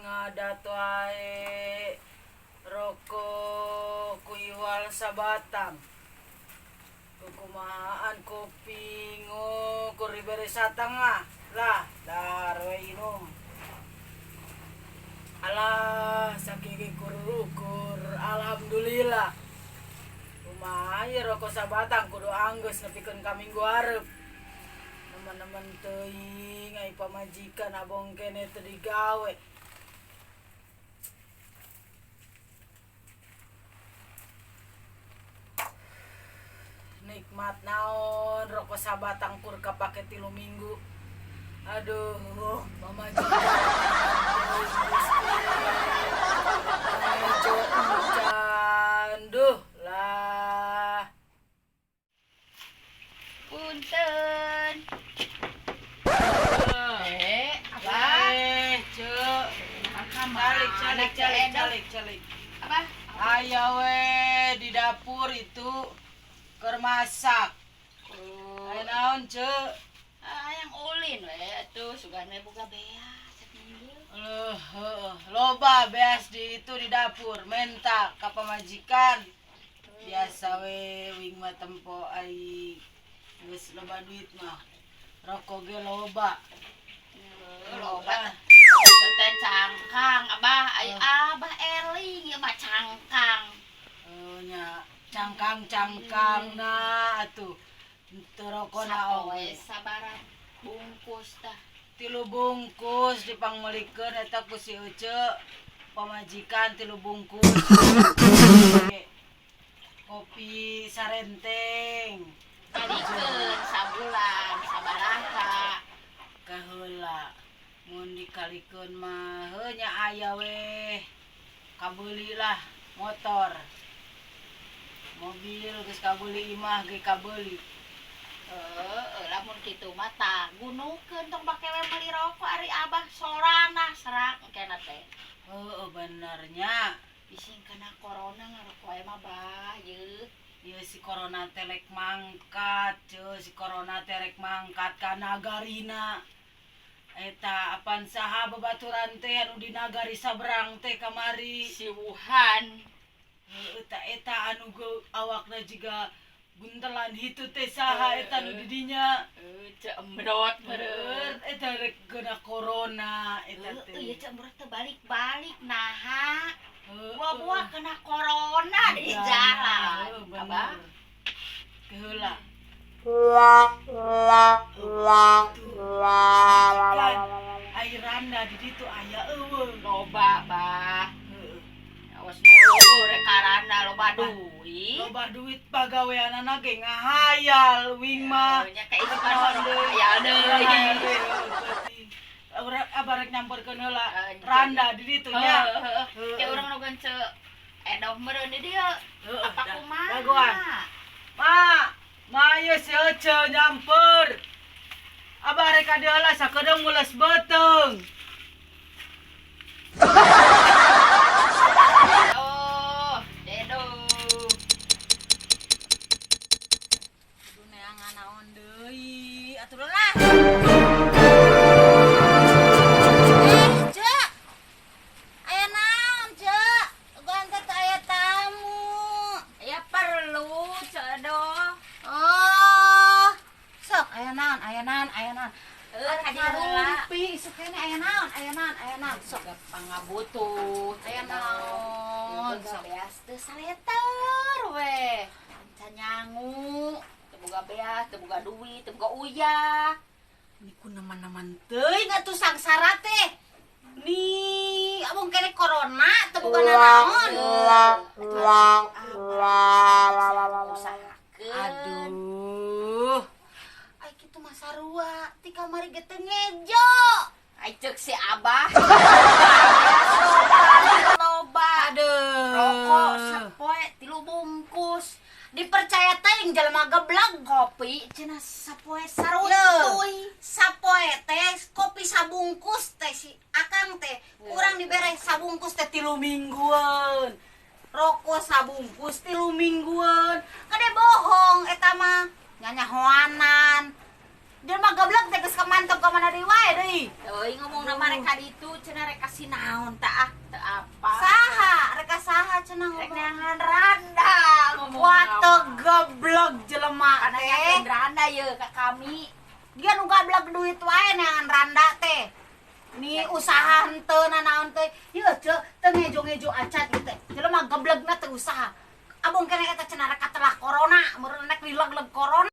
Ngadat wae rokok ku iwal sabatang. Kukumahaan kopi ngukur dibere satengah lah dar we inum. Alah sakieu kur-ukur alhamdulillah. Kumaha ieu rokok sabatang kudu anggeus nepikeun ka minggu hareup. Nemen-nemen teuing ai pamajikan abong keneh teu digawe. Nikmat naon rokok sabatang kur kapake 3 minggu. Aduh, pamajikan ngejo encan duh lah. Punten. Apa? Cek. Calik, calik, calik, calik, calik. Apa? Aya we di dapur itu keur masak. Aya naon, Cek? Hayang ulin we atuh sugan we boga beas saminggu. Leuh, heueuh, loba beas di itu di dapur, menta ka pamajikan. Biasa we wing mah tempo ai geus loba duit mah. Rokok ge loba. Loba. Teh cangkang abah, ai abah eling ieu mah cangkang. Heuh nya, cangkang-cangkang na atuh. Teu rokona oge. Sapoe sabaraha bungkus tah? 3 bungkus dipangmeulikeun eta ku si Ece pamajikan 3 bungkus. Kopi sarenteng. Kalikeun sabulan sabaraha? Kaheula mun dikalikeun mah heuh nya aya we. Kabeuli lah motor. Mobil geus kabeuli imah ge kabeuli. Heuh, lamun kitu mah tah gunukeun tong bake we meuli rokok ari abah sorana serang engkena teh. Heueuh bener nya. Bising kena corona ngarokok we mah bah yeuh. Ieu si corona teh rek mangkat, ceu si corona teh rek mangkat ka nagarina. Eta apan saha babaturan teh anu di nagari saberang teh kamari. Si Wuhan. Heueuh ta eta anu awakna jiga buntelan hitu teh saha eta nu di dinya. Ceu embrot meureun. Eta rek kena corona eta teh. Heueuh ieu ceu embrot teh balik-balik naha. Buah-buah kena corona di jalan. Abah. Keheula. Ai randa di ditu aya eueuh. Loba bah. Awas nuluh rek karana loba duit. Loba duit pagaweanana ge ngahayal wing mah. Nya ka isukan hayal deui. Urang abah rek nyamperkeun heula randa di ditu nya. Heeh. Ke urang nu ceu edoh meureun di dieu. Apa kumaha? Dagoan. Ma, ma ieu si Ece nyamper. Abah rek ka dieu heula sakedeung mules beuteung. Oh, dedo. Aduh neangan naon deui atuh lah. Cek. Aya naon, Cek? Ugan teh teu aya tamu. Aya perlu, Cek Edo. Oh. Sok aya naon, aya naon, aya naon. Heuh, ka dieu heula. Rumpi isuk keneh aya naon, aya naon, aya naon. Sok Pangabutuh, aya naon. Sok Sok beas teu saleter we. Can nyangu, teu boga beas, teu boga duit, teu boga uyah. Niku neman-neman Teuing atuh sangsara teh. Ni abong keneh corona teu boga nanaon. Usahakeun. Aduh. Ai kitu mah sarua ti kamari ge teu ngejo. Ai ceuk si Abah. Loba. Aduh. Rokok sapoe 3 bungkus. Dipercaya teuing jelema gebleg. Kopi cenah sapoe Leuh, sarutuy. Sapoe teh kopi sabungkus teh si Akang teh kurang dibere sabungkus teh 3 mingguan. Rokok sabungkus 3 mingguan. Kade bohong eta mah nyanyahoanan. Jelema goblok teh geus kamantog ka mana deui wae deui. Euy ngomongna mah rek ka ditu cenah rek kasih naon tah ah teu apa. Saha? Rek ka saha cenah Rek ngomong? neangan randa ngomong. Wah teu goblok jelema teh. Nanyakeun randa ye ka kami. Dia nu gablek duit wae neangan randa teh. Ni usaha henteu nanaon teh. Ieu ceu teu ngejo-ngejo acan ieu teh. Jelema gablegna teu usaha. Abong keneh eta cenah rek katelah corona, meureun rek dileg-leg corona.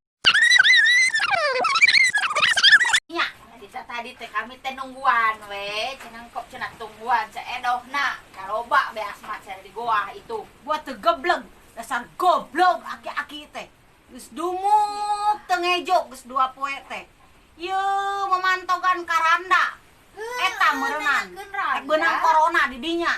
Nya, Kita tadi teh kami teh nungguan we, cenah kop cenah tungguan ceedohna karoba beas mah cenah di goa itu. Buat teu gebleg, dasar goblok aki-aki teh. Geus dumuk teu ngejo geus 2 poe teh. Yeuh memantogan karanda. Eta meureunan. Rek beunang corona di dinya.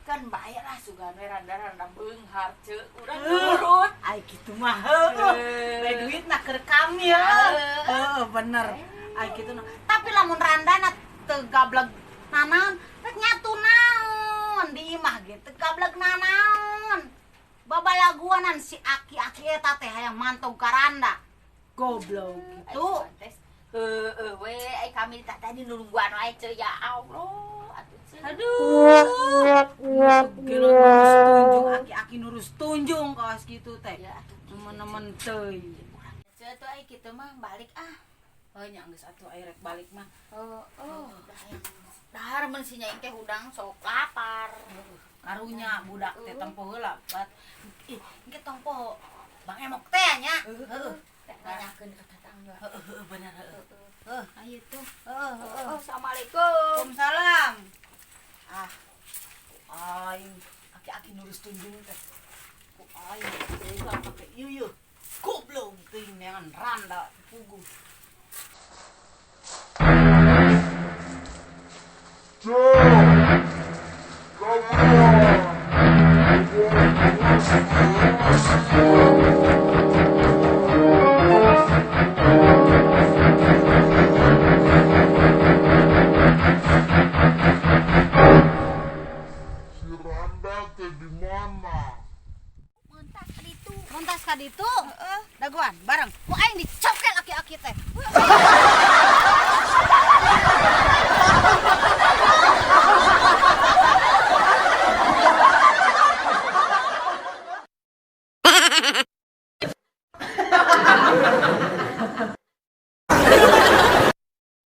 Kan bae lah sugan we randa-randa beunghar ceu urang nurut. Ai kitu mah heueuh. Bae duitna keur kami heueuh. Heueuh bener. Ai kitu mah. Tapi lamun randana teu gableg nanaon, rek nyatu naon di imah ge teu gableg nanaon. Babalaguanan si aki-aki eta teh hayang mantog ka randa. Goblok gitu. Heueuh we ai kami tah tadi nungguan wae ceu ya Allah atuh ceu. Aduh. Gelo nurus tunjung aki-aki nurus tunjung kawas kitu teh. Ya atuh Nemen-nemen teuing. ceu tuh ai kitu mah balik ah. Heuh nya geus atuh ai rek balik mah. Heeh, dahar mun si nyaing teh hudang sok lapar. Karunya budak teh tempo heula bat. Ih, engke tong poho. Bang Emok teh nya. Heeh. Nanyakeun ka tatangga. Heeh bener heeh. Heuh, Ayo tuh. heuh, heuh. Oh, assalamualaikum. Waalaikumsalam. Ah. Aing aki-aki nurus tunjung teh. Ku aing teh pake ieu yeuh. Goblok teuing neangan randa puguh. Two, go, go, go, go, go, go.